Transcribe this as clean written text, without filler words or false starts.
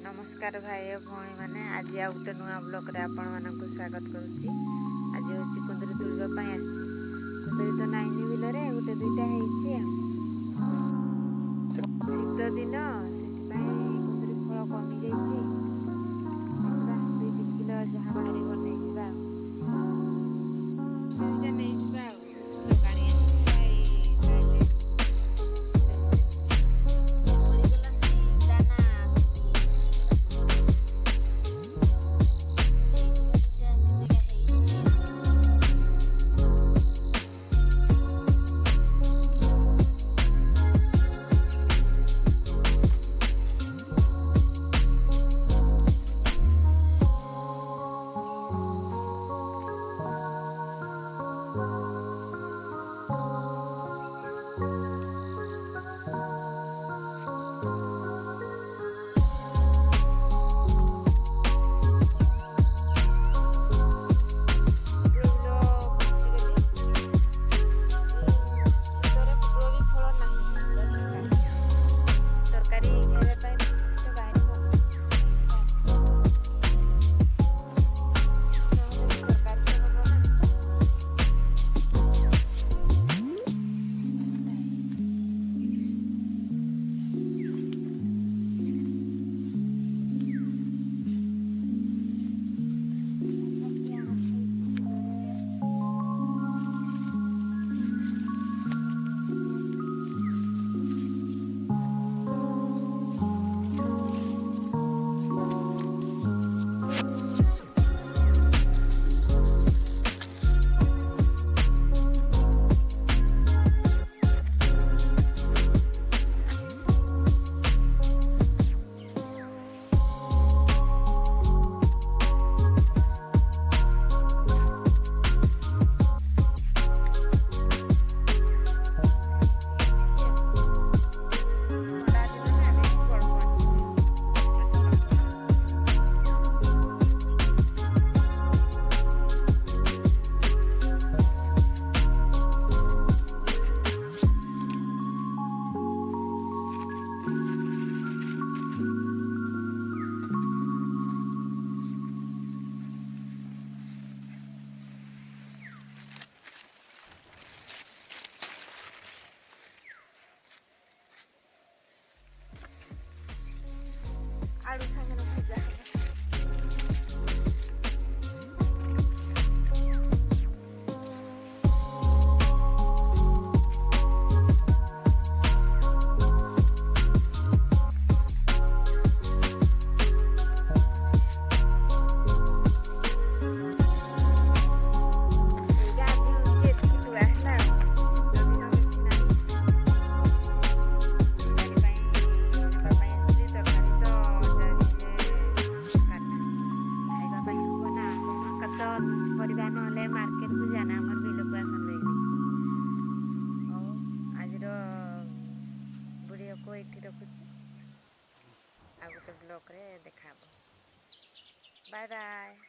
ନମସ୍କାର ଭାଇ ଓ ଭଉଣୀମାନେ, ଆଜି ଆଉ ଗୋଟେ ନୂଆ ବ୍ଲଗ୍ରେ ଆପଣମାନଙ୍କୁ ସ୍ୱାଗତ କରୁଛି। ଆଜି ହେଉଛି କୁନ୍ଦୁରି ତୋଳିବା ପାଇଁ ଆସିଛି। କୁନ୍ଦୁରି ତ ନାଇଁନି, ବିଲରେ ଗୋଟେ ଦୁଇଟା ହେଇଛି। ଆଉ ଶୀତ ଦିନ, ସେଥିପାଇଁ କୁନ୍ଦୁରି ଫଳ କମିଯାଇଛି। ଦେଖିବା, 2-3 କିଲୋ ଯାହା ବାହାରିବ ନେଇଯିବା। ଆଉ ଦୁଇଟା ନେଇଯିବା। ଆଉ ଲଗାଣି ଆସିଥିଲା ଏଇ ମରିଗଲା ସେ ଦାନା ଆସିକି ନେଇଯିବା ଯାହା କେତେଟା ହେଇଛି। ପୋଟଳ ବିଲ ପଚିଗଲି। ଏଇ ଶୀତରେ ପୋଟଳ ବି ଫଳ ନାହିଁ, ପୁରା ଫାଙ୍କା। ତରକାରୀ ଖାଇବା ପାଇଁ କିଛି ତ ବାହାରିବ, ନେଇଯିବା। କିଛି ନହେଲେ ବି ତରକାରୀ ତ ହବ ନା। ହେଇଛି। ପକିଆ ଗଛ ହେଇଛି ବିଲରେ। ହେଇଛି ଆଉ ଖରା ଦିନ ନା, ବେଶୀ ବଡ଼ ବଡ଼ ଛୋଟ ଛୋଟ ଫଳ। ଆଳୁ ସାଙ୍ଗରେ ଭଜା ହବ। ଏଇଟା ଆଜି ହେଉଛି ଏତିକି ତୁଳା ହେଲା। ଆଉ ଶୀତ ଦିନ, ବେଶୀ ନାହିଁ। ତରକାରୀ ପାଇଁ ନେବା ପାଇଁ ଆସିଥିଲି। ତରକାରୀ ତ ଯାହା ବି ହେଲେ ଦରକାର ନା, ଖାଇବା ପାଇଁ ହବ ନା। ଆପଣଙ୍କର ତ ପରିବା ନହେଲେ ମାର୍କେଟକୁ ଯାନା, ଆମର ବିଲକୁ ଆସନ୍ ବେଗି। ହଉ, ଆଜିର ଭିଡ଼ିଓକୁ ଏଇଠି ରଖୁଛି। ଆଉ ଗୋଟେ ବ୍ଲଗ୍ରେ ଦେଖାହବ। Bye bye.